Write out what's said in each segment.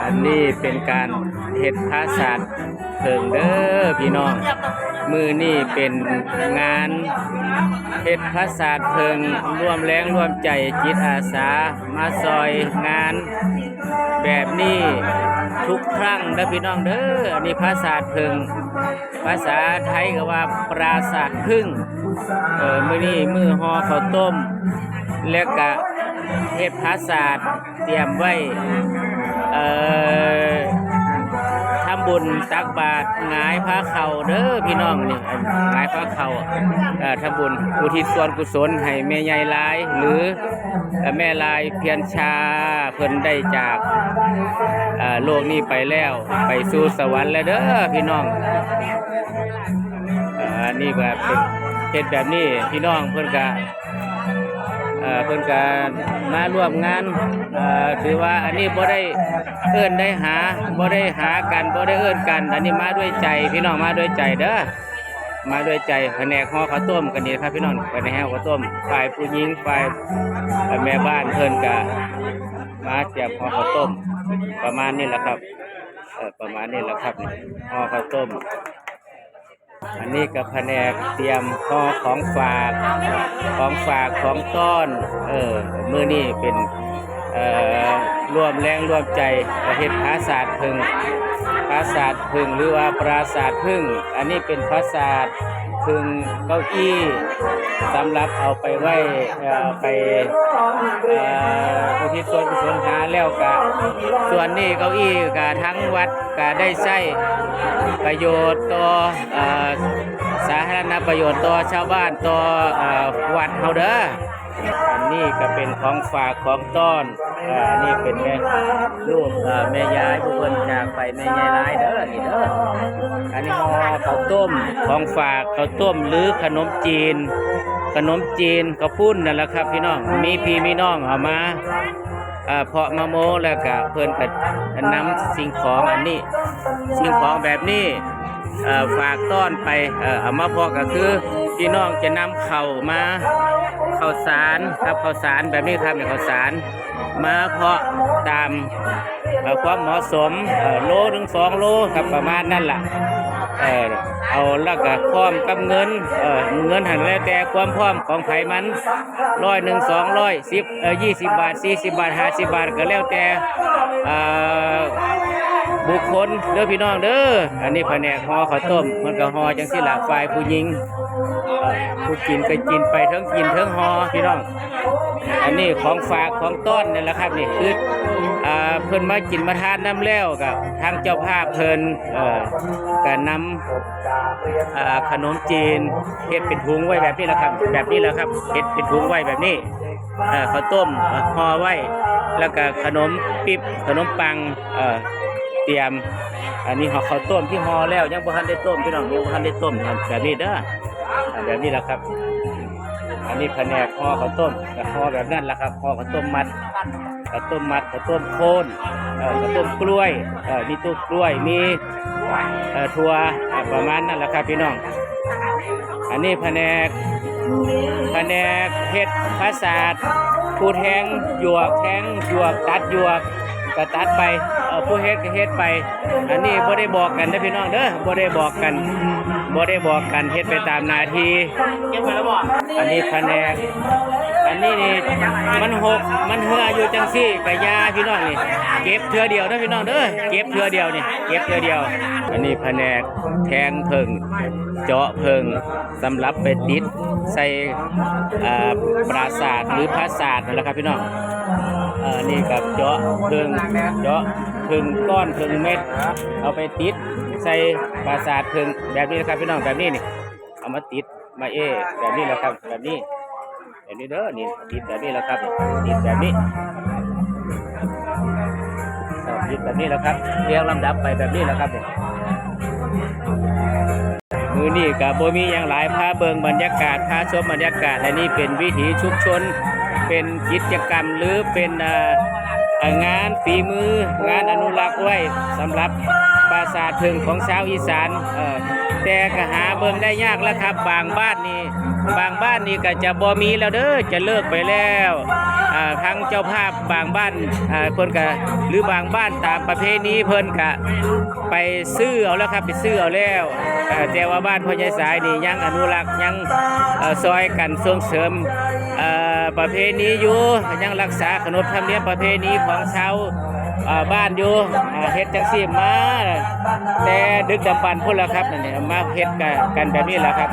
ອັນນີ້ເປັນການເຮັດຜາສາດເຜິ້ງເດີພີ່ນ້ອງ. ມື້ນີ້ເປັນງານເຮັດຜາສາດເຜິ້ງ ລວມແຮງລວມໃຈ ຈິດອາສາມາຊ່ອຍງານແບບນີ້ທຸກຄັ້ງເດີພີ່ນ້ອງເດີ. ອັນນີ້ຜາສາດເຜິ້ງ ພາສາໄທກໍວ່າປາສາດຜຶ້ງ. ເອີ ມື້ນີ້ມື້ຫໍ່ເຂົ້າຕົ້ມ ແລະກະເຮັດຜາສາດຕຽມໄວ້ ເອີ ທຳບຸນຕັກບາດຫງາຍພາເຂົ້າເດີພີ່ນ້ອງ. ນີ້ຫງາຍພາເຂົ້າ ເອີ ທຳບຸນອຸທິດສ່ວນກຸສົນໃຫ້ແມ່ໃຫຍ່ລາຍ ຫຼື ແມ່ລາຍພຽນຊາ ເພິ່ນໄດ້ຈາກ ເອີ ໂລກນີ້ໄປແລ້ວ ໄປສູ່ສະຫວັນແລ້ວເດີພີ່ນ້ອງ. ເອີ ອັນນີ້ກໍເປັນ ເຮັດແບບນີ້ ພີ່ນ້ອງເພິ່ນກະ ເອີ ເພິ່ນກະມາຮ່ວມງານ. ເອີ ຖືວ່າອັນນີ້ບໍ່ໄດ້ເອີ້ນໄດ້ຫາ ບໍ່ໄດ້ຫາກັນ ບໍ່ໄດ້ເອີ້ນກັນ. ອັນນີ້ມາດ້ວຍໃຈ ພີ່ນ້ອງ ມາດ້ວຍໃຈເດີ ມາດ້ວຍໃຈ. ພະແນກຫໍ່ເຂົ້າຕົ້ມກໍນີ້ລະຄັບ ພີ່ນ້ອງ ພະແນກຫໍ່ເຂົ້າຕົ້ມ ຝ່າຍຜູ້ຍິງ ຝ່າຍແມ່ບ້ານເພິ່ນກະມາຕຽມຫໍ່ເຂົ້າຕົ້ມ ປະມານນີ້ລະຄັບ. ເອີ ປະມານນີ້ລະຄັບ ຫໍ່ເຂົ້າຕົ້ມ. ອັນນີ້ກໍພະແນກຕຽມຫໍ່ຂອງຝາກ ຂອງຝາກຂອງຕ້ອນ. ເອີ ມື້ນີ້ເປັນ ເອີ ລວມແຮງລວມໃຈເຮັດຜາສາດເຜິ້ງ ຜາສາດເຜິ້ງ ຫຼືວ່າປາສາດຜຶ້ງ. ອັນນີ້ເປັນຜາສາດ ເພິ່ງເກົ້າอี้ ສຳລັບເອົາໄປໄວ້ ເອີ ໄປ ເອີ ອຸທິດສ່ວນກຸສົນຫາແລ້ວກະ ສ່ວນນີ້ເກົ້າอี้ກະທາງວັດກະໄດ້ໃຊ້ປະໂຫຍດຕໍ່ ເອີ ສາທາລະນະປະໂຫຍດ ຕໍ່ຊາວບ້ານ ຕໍ່ ເອີ ວັດເຮົາເດີ. ອັນນີ້ກະເປັນຂອງຝາກຂອງຕ້ອນ. ເອີ ອັນນີ້ເປັນແມ່ ລູກ ເອີ ແມ່ຍາຍຜູ້ເພິ່ນຈາກໄປ ແມ່ຍາຍລາຍເດີ ນີ້ເດີ. ອັນນີ້ຫໍ່ເຂົ້າຕົ້ມ ຂອງຝາກເຂົ້າຕົ້ມ ຫຼື ຂະໜົມຈີນ ຂະໜົມຈີນເຂົ້າປຸ້ນນັ້ນລະຄັບ ພີ່ນ້ອງ. ມີພີ່ມີນ້ອງເອົາມາ ເອີ ເພາະມາໂມ ແລ້ວກະເພິ່ນກະນຳສິ່ງຂອງອັນນີ້ ສິ່ງຂອງແບບນີ້ ເອີ ຝາກຕ້ອນໄປ ເອີ ເອົາມາເພາະກໍຄື ພີ່ນ້ອງຈະນຳເຂົ້າມາ ເຂົ້າສານຄັບ ເຂົ້າສານແບບນີ້ຄັບ ເຂົ້າສານມາເພາະຕາມ ເອີ ຄວາມເໝາະສົມ ເອີ ໂລໜຶ່ງ ສອງໂລຄັບ ປະມານນັ້ນລະ. ເອີ ເອົາ ແລ້ວກໍພ້ອມກັບເງິນ ເອີ ເງິນຫັ້ນແລ້ວແຕ່ຄວາມພ້ອມຂອງໃຜມັນ ຮ້ອຍໜຶ່ງ ສອງຮ້ອຍ ສິບ ເອີ ຊາວບາດ ສີ່ສິບບາດ ຫ້າສິບບາດ ກໍແລ້ວແຕ່ ເອີ ບຸກຄົນເດີພີ່ນ້ອງເດີ. ອັນນີ້ພະແນກຫໍ່ເຂົ້າຕົ້ມ ເພິ່ນກໍຫໍ່ຈັ່ງຊີ້ລະ ຝ່າຍຜູ້ຍິງ ເອີ ຜູ້ກິນກໍກິນໄປ ເທິງກິນເທິງຫໍ່ພີ່ນ້ອງ. ອັນນີ້ຂອງຝາກຂອງຕ້ອນນັ້ນລະຄັບ ນີ້ຄື ເອີ ເພິ່ນມາກິນມາທານນຳແລ້ວ ກໍທາງເຈົ້າພາບເພິ່ນ ເອີ ກໍນຳ ເອີ ຂະໜົມຈີນ ເຮັດເປັນຖົງໄວ້ແບບນີ້ລະຄັບ ແບບນີ້ລະຄັບ ເຮັດເປັນຖົງໄວ້ແບບນີ້ ເອີ ເຂົ້າຕົ້ມ ເອີ ຫໍ່ໄວ້ ແລ້ວກະຂະໜົມປິບ ຂະໜົມປັງ ເອີ ຕຽມ. ອັນນີ້ເຂົ້າຕົ້ມທີ່ຫໍ່ແລ້ວ ຍັງບໍ່ທັນໄດ້ຕົ້ມພີ່ນ້ອງ ຍັງບໍ່ທັນໄດ້ຕົ້ມ ແບບນີ້ເດີ ແບບນີ້ລະຄັບ. ອັນນີ້ພະແນກຫໍ່ເຂົ້າຕົ້ມ ກໍຫໍ່ແບບນັ້ນລະຄັບ ຫໍ່ເຂົ້າຕົ້ມມັດ ເຂົ້າຕົ້ມມັດ ເຂົ້າຕົ້ມໂຄນ ເອີ ເຂົ້າຕົ້ມກ້ວຍ ເອີ ມີຕົ້ນກ້ວຍ ມີ ເອີ ຖົ່ວ ເອີ ປະມານນັ້ນລະຄັບພີ່ນ້ອງ. ອັນນີ້ພະແນກ ພະແນກເຮັດຜາສາດ ຜູ້ແທງຢວກ ແທງຢວກ ຕັດຢວກກໍຕັດໄປ ເອີ ຜູ້ເຮັດກໍເຮັດໄປ. ອັນນີ້ບໍ່ໄດ້ບອກກັນເດີພີ່ນ້ອງເດີ ບໍ່ໄດ້ບອກກັນ ບໍ່ໄດ້ບອກກັນ ເຮັດໄປຕາມໜ້າທີ່. ອັນນີ້ພະແນກ ອັນນີ້ນີ້ມັນຫົກມັນເຫື່ອຢູ່ຈັ່ງຊີ້ກະຢ່າພີ່ນ້ອງ ນີ້ເກັບເທື່ອດຽວເດີພີ່ນ້ອງເດີ ເກັບເທື່ອດຽວນີ້ ເກັບເທື່ອດຽວ. ອັນນີ້ພະແນກແທງເຜິ້ງ ເຈາະເຜິ້ງ ສຳລັບໄປຕິດໃສ່ ເອີ ປາສາດ ຫຼື ຜາສາດນັ້ນລະຄັບພີ່ນ້ອງ. ເອີ ນີ້ກໍເຈາະເຜິ້ງ ເຈາະເຜິ້ງກ້ອນເຜິ້ງເມັດ ເອົາໄປຕິດໃສ່ປາສາດເຜິ້ງແບບນີ້ລະຄັບພີ່ນ້ອງ. ແບບນີ້ນີ້ ເອົາມາຕິດມາເອແບບນີ້ລະຄັບ ແບບນີ້ ແບບນີ້ເດີ ນີ້ຕິດແບບນີ້ລະຄັບ ຕິດແບບນີ້ ເອີ ຕິດແບບນີ້ລະຄັບ ລຽງລຳດັບໄປແບບນີ້ລະຄັບ. ມື້ນີ້ກະບໍ່ມີຫຍັງຫຼາຍ ພາເບິ່ງບັນຍາກາດ ພາຊົມບັນຍາກາດ. ອັນນີ້ເປັນວິຖີຊຸມຊົນ ເປັນກິດຈະກຳ ຫຼື ເປັນ ເອີ ເອີ ງານຝີມື ງານອະນຸລັກໄວ້ສຳລັບປາສາດເຜິ້ງຂອງຊາວອີສານ. ເອີ ແຕ່ກະຫາເບິ່ງໄດ້ຍາກລະຄັບ ບາງບ້ານນີ້ ບາງບ້ານນີ້ກະຈະບໍ່ມີແລ້ວເດີ ຈະເລີກໄປແລ້ວ. ອ່າ ທາງເຈົ້າພາບບາງບ້ານ ອ່າ ເພິ່ນກະ ຫຼືບາງບ້ານຕາມປະເພນີເພິ່ນກະໄປຊື້ເອົາແລ້ວຄັບ ໄປຊື້ເອົາແລ້ວ. ເອີ ແຕ່ວ່າບ້ານພໍ່ໃຫຍ່ສາຍນີ້ຍັງອະນຸລັກ ຍັງ ເອີ ຊ່ອຍກັນສົ່ງເສີມ ເອີ ປະເພນີຢູ່ ຍັງຮັກສາຂະໜົບທຳນຽມປະເພນີຂອງຊາວ ເອີ ບ້ານຢູ່. ເຮັດຈັ່ງຊີ້ມາແຕ່ດຶກດຳບັນພຸ້ນລະຄັບ ອັນນີ້ມາເຮັດກະ ກັນແບບນີ້ລະຄັບ.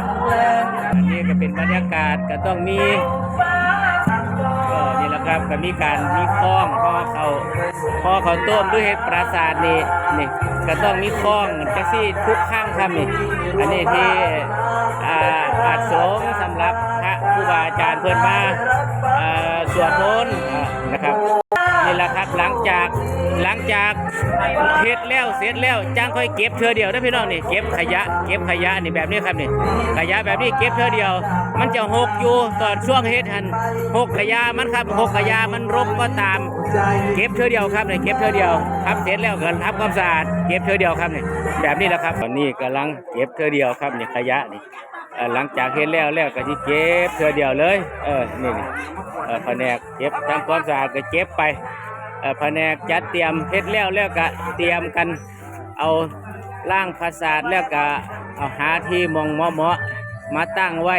ອັນນີ້ກະເປັນບັນຍາກາດ ກະຕ້ອງມີ ເອີ ນີ້ລະຄັບ ກະມີການມີຄ້ອງຫໍ່ເຂົ້າ ຫໍ່ເຂົ້າຕົ້ມ ຫຼືເຮັດປາສາດນີ້ ນີ້ກະຕ້ອງມີຄ້ອງຈັ່ງຊີ້ທຸກຄັ້ງຄັບນີ້. ອັນນີ້ທີ່ ອ່າ ອາດສົງສຳລັບພະຄູບາອາຈານເພິ່ນມາ ເອີ ສວດມົນ ເອີ ນະຄັບ. ນີ້ລະຄັບ ຫຼັງຈາກ ຫຼັງຈາກເຮັດແລ້ວເສັດແລ້ວ ຈັ່ງຄ່ອຍເກັບເທື່ອດຽວເດີພີ່ນ້ອງ. ນີ້ເກັບຂະຫຍະ ເກັບຂະຫຍະນີ້ແບບນີ້ຄັບນີ້ ຂະຫຍະແບບນີ້ເກັບເທື່ອດຽວ. ມັນຈະຮົກຢູ່ຕອນຊ່ວງເຮັດຫັ້ນ ຮົກຂະຫຍະມັນຄັບ ຮົກຂະຫຍະມັນລົກກໍຕາມ ເກັບເທື່ອດຽວຄັບນີ້ ເກັບເທື່ອດຽວ. ທຳເສັດແລ້ວກໍທຳຄວາມສະອາດ ເກັບເທື່ອດຽວຄັບນີ້ ແບບນີ້ລະຄັບ. ຕອນນີ້ກຳລັງເກັບເທື່ອດຽວຄັບນີ້ ຂະຫຍະນີ້ ເອີ ຫຼັງຈາກເຮັດແລ້ວແລ້ວກະຊິເກັບເທື່ອດຽວເລີຍ. ເອີ ນີ້ ນີ້ ເອີ ພະແນກເກັບທຳຄວາມສະອາດກະເກັບໄປ ເອີ ພະແນກຈັດຕຽມເຮັດແລ້ວແລ້ວກະຕຽມກັນ ເອົາລ້າງປາສາດແລ້ວກະເອົາຫາທີ່ໝ່ອງເໝາະໆມາຕັ້ງໄວ້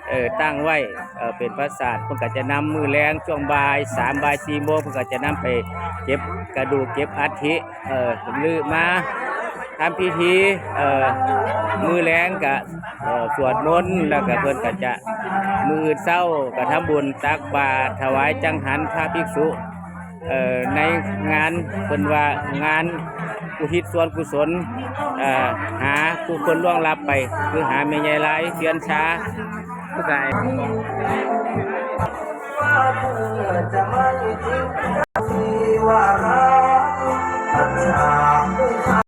ເອີ ຕັ້ງໄວ້ ເອີ ເປັນປາສາດ. ເພິ່ນກະຈະນຳມື້ແລງຊ່ວງບ່າຍສາມ ບ່າຍສີ່ໂມງ ເພິ່ນກະຈະນຳໄປເກັບກະດູກ ເກັບອັດຖິ ເອີ ຫຼືມາທຳພິທີ ເອີ ມື້ແລງກະ ເອີ ສວດມົນ ແລ້ວກະເພິ່ນກະຈະ ມື້ອື່ນເຊົ້າກະທຳບຸນຕັກບາດ ຖວາຍຈັງຫັນພະພິກສຸ ເອີ ໃນງານ ເພິ່ນວ່າງານອຸທິດສ່ວນກຸສົນ ເອີ ຫາຜູ້ຄົນລ່ວງລັບໄປ ຄືຫາແມ່ໃຫຍ່ລາຍ ເຊືອນຊາ ຜູ້ຕາຍ.